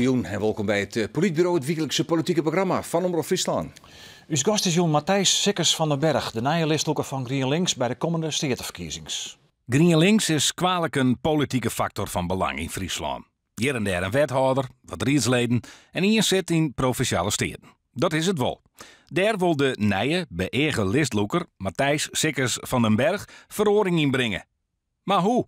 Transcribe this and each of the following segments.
Goejûn en wolkom by it Polytburo, it wyklikse politike programma fan Omrop Fryslân. Us gast is jûn Matthijs Sikkes van den Berg, de nije listlûker fan GrienLinks by de kommende steateferkiezings. GrienLinks is kwalik in politike faktor fan belang yn Fryslân. Hjir en dêr in wethâlder, wat riedsleden en ien sit yn Provinsjale Steaten. Dat is it wol. Dêr wol de nije, beëage listlûker Matthijs Sikkes van den Berg feroaring yn bringe. Mar hoe?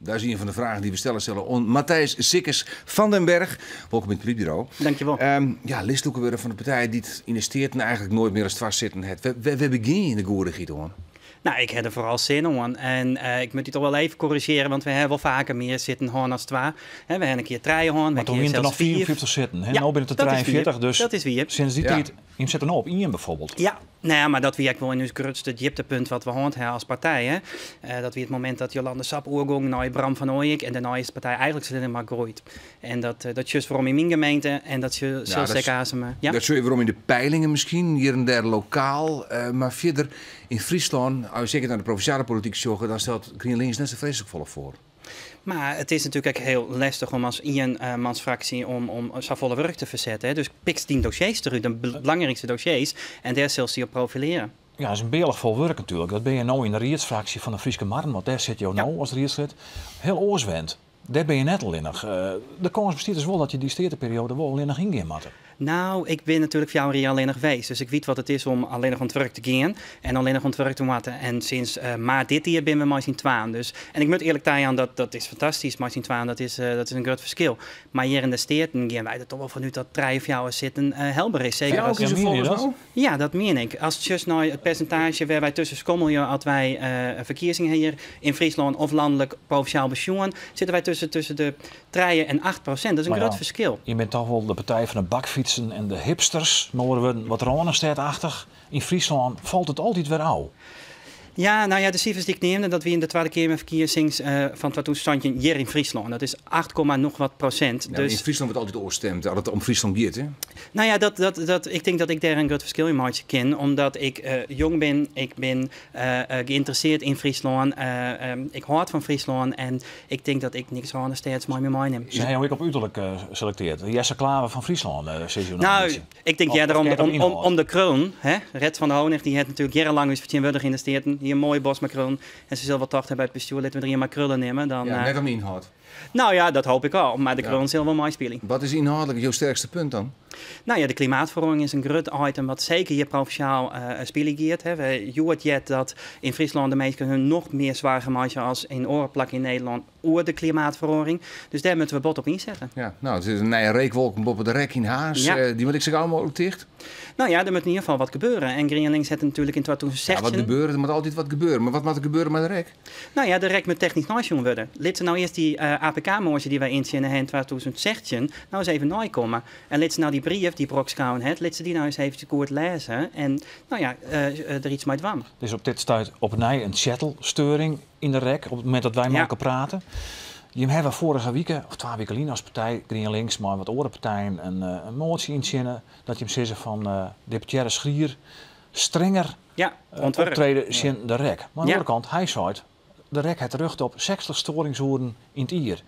Dat is ien fan de fragen dy't we stelle sille oan Matthijs Sikkes van den Berg. Wolkom yn it Polytburo. Dankjewol. Ja, listlûker wurde fan de partij dy't yn de Steaten eigentlik noait mear as twa sitten hat. Wêr begjin je yn de goedichheid oan? Nou, ik ha der foaral sin oan. En ik moat dy toch wol even korrizjearje, want we hawwe wol faker mear sitten hân as twa. We hawwe in kear trije hân, we kear sels noch 54 sitten. Hè? Ja, no binne it der 43, dus dat is wier. Sinds dy tiid, jim sitte no op ien bijvoorbeeld. Ja, nou ja, mar dat wie ek wol yn ús grutste djiptepunt wat we hân hawwe as partij. Hè. Dat wie it momint dat Jolande Sap oergong nei Bram van Ojik en dêrnei is de partij eigentlik allinnich mar groeid. En dat sjochst werom yn myn gemeente en dat sil seker aanst. Ja? Dat sjogge je werom yn de peilingen miskien, hjir en dêr lokaal. Mar fierder yn Fryslân, as je seker nei de provinsjale polityk sjogge, dan stelt GrienLinks net sa freeslik folle foar. Mar it is natuerlik ek hiel lestich om as ienmansfraksje om safolle wurk te fersetten. Dus pikst dyn dossiers derút, de belangrykste dossiers, en dêr silst dy op profilearje. Ja, dat is in bealich fol wurk natuerlik. Dat binne je no yn de riedsfraksje fan de Fryske Marren, want dêr sitte jo no as riedslid. Hiel oars wend. Dêr binne je net allinnich. De kâns bestiet dus wol dat je dy steateperioade wol allinnich yngean moatte. Nou, ik bin natuerlik 4 jier allinnich west, dus ik wit wat it is om allinnich oan it wurk te gean en allinnich oan it wurk te moatten. En sinds maart dit jier binne we mei syn twaen. Dus, en ik moat earlik tajaan, dat is fantastysk mei syn twaen, dat is in grut ferskil. Mar hjir yn de Steaten gean wy der toch wol fanút dat trije, fjouwer sitten helber is. Seker as Ja, mien je dat? Ja, dat mien ik. As just nei it persintaazje wêr wy tusken skommelje as wy ferkiezingen hjir yn Fryslân of lanlik provinsjaal besjoen, sitte wy tusken de 3 en 8%. Dat is in Mar grut ja, ferskil. je binne toch wol de partij fan de bakfytsen en de hipsters, mei oare wurden wat Rânestêdachtich. Yn Fryslân falt it altyd wer ôf. Ja, nou ja, de sifers dy't ik neamde, dat wiene de Twadde Keamerferkiezings fan 2017 hjir yn Fryslân. Dat is 8, noch wat prosint. Ja, yn Fryslân wurdt altyd oars stimd as it om Fryslân giet, hè? Nou ja, ik tink dat ik dêr in grut ferskil yn meitsje kin, omdat ik jong bin, ik bin geïnteresseerd yn Fryslân, ik hâld fan Fryslân en ik tink dat ik niks Rânestêds mei my meinim. Se ha jo ek op uterlik selekteard. Jesse Klaver fan Fryslân, sizze jo no in Nou, bytsje. ik tink Of earder kin dat ynhâld? om de krullen. Hè? Red van der Honing dy hat natuerlik jierrenlang ús fertsjintwurdige yn de Steaten. Hie in moaie bos mei krullen. En se sil wol tocht hawwe by it bestjoer, litte we der ien mei krullen nimme. Dan, Ja, net om ynhâld. Nou ja, dat hoopje ik al. Mar de krullen sille wol meispylje. Wat is ynhâldlik jo sterkste punt dan? Nou ja, de klimaatferoaring is in grut item wat seker hjir provinsjaal spylje giet. Hè. We hjoed heard dat yn Fryslân de minsken hun noch mear soargen meitsje as yn oare plakken yn Nederlân oer de klimaatferoaring. Dus dêr moatte we bot op ynsette. Ja, nou, it is in nije reekwolken boppe de rek yn Harns. Dy moat ek sa gau mooglik ticht. Nou ja, der moat yn ieder gefal wat gebeure. En GrienLinks hat natuerlik yn 2016... Ja, wat gebeure? Der moat altyd wat gebeure. Mar wat moat der gebeure mei de rek? Nou ja, de rek moat technysk neisjoen wurde. Lit se nou earst dy APK-moasje dy't wy yntsjinne ha yn 2016 nou ris even neikomme. En lit se nou dy brief dy't Brok skreaun hat, lit se dy nou ris even goed lêze en nou ja, der iets mei dwaan. Der is op dit stuit opnij in tsjettelsteuring yn de rek op it momint dat wy mei elkoar prate. Jim hawwe foarige wike, of 2 wike lyn as partij GrienLinks mei wat oare partijen in moasje yntsjinne dat jim sizze fan deputearre Schrier strenger optrede tsjin de rek. Mar oan de oare kant, hy seit de rek hat rjocht op 60 steuringsoeren yn it jier.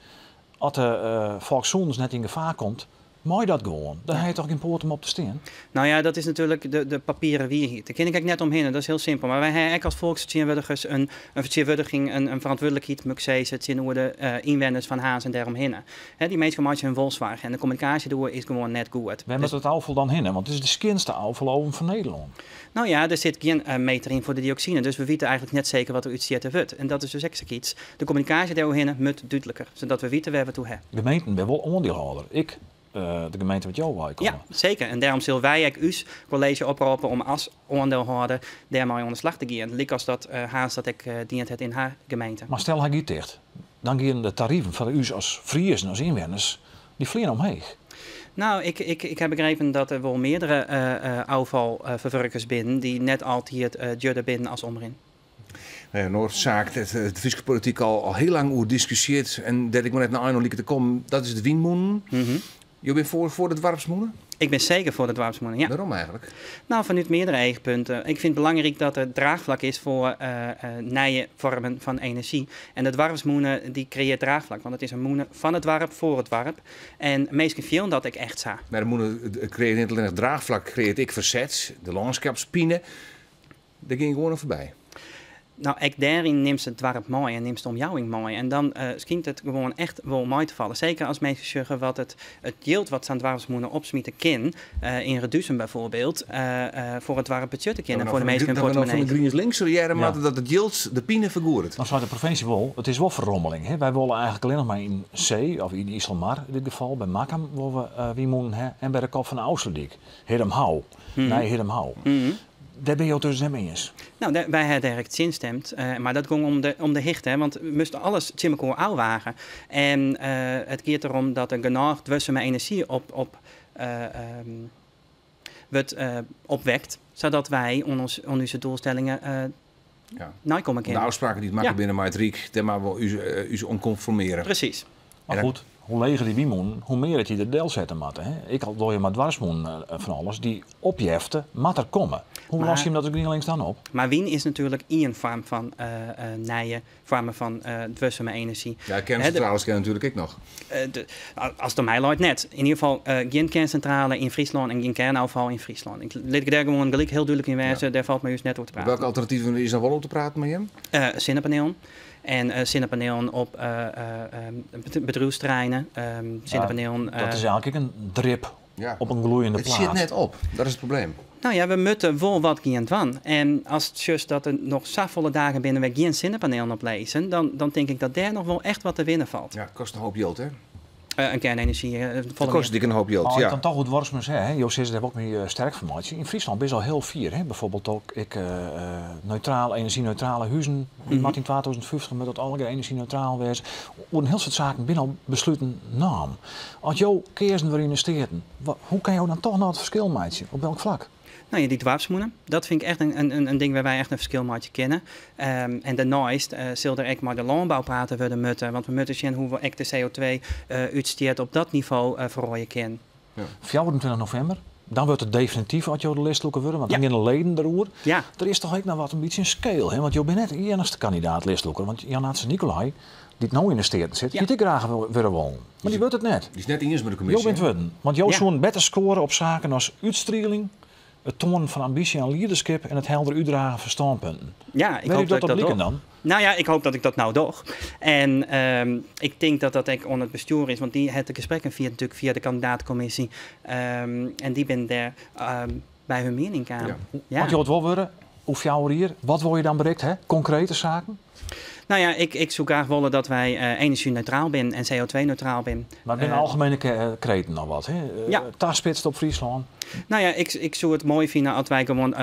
As de folkssûnens net yn gefaar komt, mei dat gewoan. Dan ha je toch gjin poat om op te stean? Nou ja, dat is natuerlik de papieren wierheid. Dêr kin ik ek net omhinne, dat is hiel simpel. Mar wy hawwe ek as folksfertsjintwurdigers in fertsjintwurdiging, in ferantwurdlikheid, moet ik sizze, tsjinoer de ynwenners fan Harns en dêromhinne. Hè, dy minsken meitsje hun wol soargen en de kommunikaasje dêroer is gewoan net goed. Wêr moat it ôffal dan hinne? Want it is de skjinste ôffaloven fan Nederlân. Nou ja, der sit gjin meter yn foar de dioksine, dus we witte eigentlik net seker wat der útstjitten wurdt. En dat is dus ek sakyts. De kommunikaasje dêroerhinne moat dúdliker, sadat we witte wêr we it oer hawwe. Gemeenten binne wol oandielhâlder, ek de gemeente wêr't jo wei komme. Ja, seker. En dêrom sille wy ek ús kolleezje oproppe om as oandielhâlder dêrmei oan de slach te gean, lykas dat Harns dat ek dien hat yn har gemeente. Mar stel hy giet ticht, dan gean de tariven foar ús as Friezen, as ynwenners, dy fleane omheech. Nou, ik ha begrepen dat der wol meardere ôffalferwurkers binne dy't net altyd djurder binne as Omrin. Nou ja, in oare saak dêr't de Fryske polityk al hiel lang oer diskusjearret en dêr't ik mar net in ein oan liket te kommen, dat is de wynmûnen. Jo binne foar de doarpsmûne? Ik bin seker foar de doarpsmûne, ja. Wêrom eigentlik? Nou, fanút meardere eachpunten. Ik fyn it belangryk dat der draachflak is foar nije foarmen fan enerzjy. En de doarpsmûne dy kreëarret draachflak, want it is in mûne fan it doarp, foar it doarp. En minsken fielen dat ek echt sa. Mar de mûne kreëarret net allinnich draachflak, kreëarret ek ferset, de lânskipspine. Dêr gean je gewoan oan foarby. No, ek dêryn nimst it doarp mei en nimst de omjouwing mei. En dan skynt it gewoan echt wol mei te fallen. Seker as minsken sjogge wat it jild wat sa'n doarpsmûne opsmite kin, yn Reduzum byfoarbyld, foar it doarp betsjutte kin en foar de minsken yn Dat we no fan de portemonnee. GrienLinks hearre moatte dat it jild de pine fergoedet. Dan seit de provinsje wol, it is wol ferrommeling. Hè? Wy wolle eigentlik allinnich mar yn see, of yn Iselmar yn dit gefal, by Makkum wolle we wynmûnen ha en by de kop fan de Ofslútdyk, Hiddum-Houw, Nij Hiddum-Houw. Dêr binne jo it dus net mei iens? No, wy ha dêr ek tsjin stimd, mar dat gong om de hichte, hè, want we moasten alles tsjin mekoar ôfwage. En it giet derom dat der genôch duorsume enerzjy op wurdt opwekt, sadat wy oan ús doelstellingen neikomme kinne. De ôfspraken dy't makke binne mei it Ryk, dêr moatte we ús oan konformearje. Presys. Mar goed, hoe leger dy wynmûnen, hoe mear dat je der delsette moatte. Hè? Ek al dogge je mei doarpsmûnen fan alles, dy opjefte moat der komme. Hoe losse je dat as GrienLinks dan op? Mar wyn is natuerlik ien foarm fan nije foarmen fan duorsume enerzjy. Ja, kernsintrales kinne natuerlik ek noch. As it oan my leit net. Yn ieder gefal gjin kernsintrale yn Fryslân en gjin kernôffal yn Fryslân. Ik lit ik dêr gewoan gelyk hiel dúdlik yn wêze, dêr falt my ús net oer te praten. Welke alternativen is dan wol oer te praten mei jim? Sinnepanielen. En sinnepanielen op bedriuwsterreinen. Sinnepanielen. Dat is eigentlik ek in drip op in gloeiende It plaat. sjit net op, dat is it probleem. No ja, we moatte wol wat gean dwaan. En as it sjochst dat der noch safolle dagen binne wêr't gjin sinnepanielen op lizze, dan tink ik dat dêr noch wol echt wat te winnen falt. Ja, kostet in hoop jild, hè? In kernenergie, folle Dat kostet mear. ek in hoop jild, As ik ja. dan toch oer duorsumens ha, hè, jo sizze dêr wol ik my sterk foar meitsje. Yn Fryslân binne se al hiel fier, hè. Bijvoorbeeld ook ek neutraal, enerzjyneutrale huzen. Dy moat yn 2050 moat dat allegear enerzjyneutraal wêze. Oer in hiel soad saken binne al besluten naam. As jo keazen wurde yn de Steaten, hoe kinne jo dan toch noch it ferskil meitsje? Op welk flak? No ja, dy doarpsmûne, dat fyn ik echt in ding wêr't wy echt in ferskil meitsje kinne. En dêrneist sil der ek mei de lânbou praten wurde moatte, want we moatte sjen hoe we ek de CO2-útstjit op dat nivo feroarje kinne. 24 novimber, dan wurdt it definityf as jo de listlûker wurde, want dan gean de leden deroer. Der is toch ek noch wat in bytsje in skeel, hè? Want jo binne net de iennichste kandidaat listlûker, want Jan Atze Nicolai, dy't no yn de Steaten sit, hie it ek graach wurde wollen. Mar dy wurdt it net. Dy is net iens mei de kommisje. Jo bint wurden, want jo soenen better skoare op saken as útstrieling, it toanen fan ambysje en liederskip en it helder útdragen fan stânpunten. Ja, ik Wêr hoop docht dat dat ik dat bliken doch. dan? Nou ja, ik hoop dat ik dat no doch. En ik tink dat dat ek oan it bestjoer is, want dy hat de gesprekken fierd natuerlik fia de kandidaatkommisje. En dy binne dêr by hun miening kaam. As jo it wol wurde, oer 4 jier, wat wolle je dan berikt ha? Konkrete saken? Nou ja, ik soe graach wolle dat wy enerzjyneutraal binne en CO2-neutraal binne. Mar binne algemene kreten noch wat, hè? Taspitst op Fryslân? Nou ja, ik soe it moai fine as wy gewoan 80%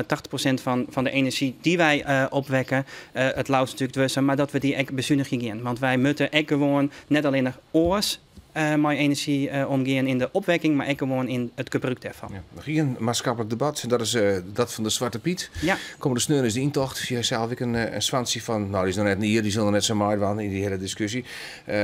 fan de enerzjy dy't wy opwekke, it leafst natuerlik duorsum, mar dat we dy ek besunigjen gean. Want wy moatte ek gewoan net allinnich oars mei enerzjy omgean yn de opwekking, mar ek gewoan yn it gebrûk dêrfan. Ja, noch ien maatskiplik debat, en dat is dat fan de Swarte Pyt. Kommende sneon is de yntocht. Je zelf ek in swantsje fan, nou, dy is noch net in jier, dy sil noch net sa meidwaan yn dy hiele diskusje.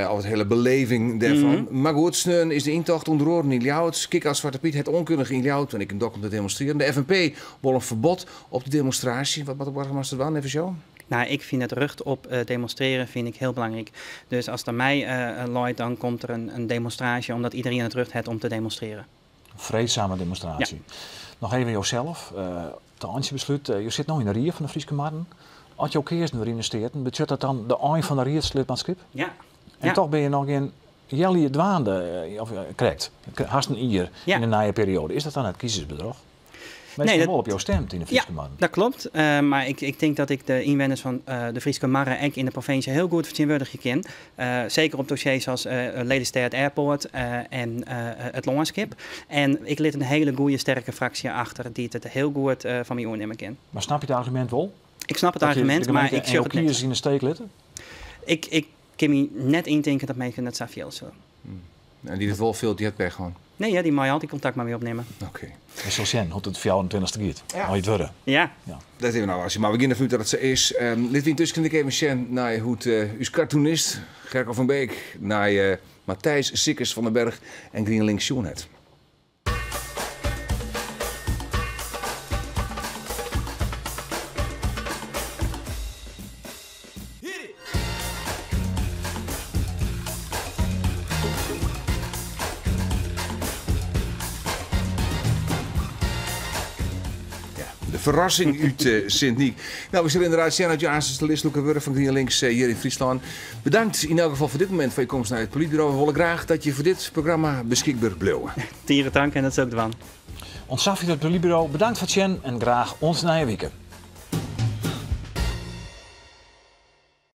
Of it hiele beleving dêrfan. Mar goed, sneon is de yntocht ûnder oaren yn Ljouwert. Kick-Out Swarte Pyt hat oankundige yn Ljouwert en ek yn Dokkum te demonstrearjen. De FNP wol in ferbod op de demonstraasje. Wat moat de boargemaster dwaan, neffens jo? Nou, ik fyn it rjocht op demonstrearjen fyn ik hiel belangryk. Dus as it oan my leit, dan komt der in demonstraasje, omdat iderien it rjocht hat om te demonstrearjen. In freedsame demonstraasje. Noch even josels, te eintsjebeslút. Jo sit no yn de Rie fan de Fryske Marren. As jo keazen wurde yn de Steaten, betsjut dat dan de ein fan de riedslidmaatskip? Ja. En toch binne je noch gjin healjier dwaande, of krekt, hast in jier yn de nije perioade. Is dat dan net kiezersbedroch? Nee, Minsken dat wol op jo stemt yn de Fryske Ja, Marren. dat klopt. Mar ik tink dat ik de ynwenners fan de Fryske Marren ek yn de provinsje hiel goed fertsjintwurdigje kin. Seker op dossiers as Lelystêd Airport en it lânskip. En ik lit in hiele goede, sterke fraksje achter dy't it hiel goed fan my oernimme kin. Mar snap je it argumint wol? Ik snap it Dat je argumint, de mar gemeente ik en sjoch jo it net. kiezers yn de steek litte? Ik kin my net yntinke dat minsken net sa fiele sille. En dy't it wol fielt, dy hat pech hân. Nee, ja, dy mei altyd kontakt mei my opnimme. We sille sjen hoe't it 24e giet. As je it wurde. Dat even nou, als je maar beginnen vanuit dat het zo is. Laten we intussen even zien naar hoe het uw cartoonist Gerco van Beek, naar Matthijs Sikkes van den Berg en GrienLinks sjoen hat. ferrassing út Sint-Nyk. Nou, we sille inderdaad sjen oft jo aanst de listlûker wurde fan GrienLinks hjir yn Fryslân. Bedankt yn elk gefal foar dit momint foar je komst nei it Polytburo. We wolle graach dat je foar dit programma beskikber bliuwe. Tige tank en dat sil ik dwaan. Oant safier it Polytburo, bedankt foar it sjen en graach oant nije wike.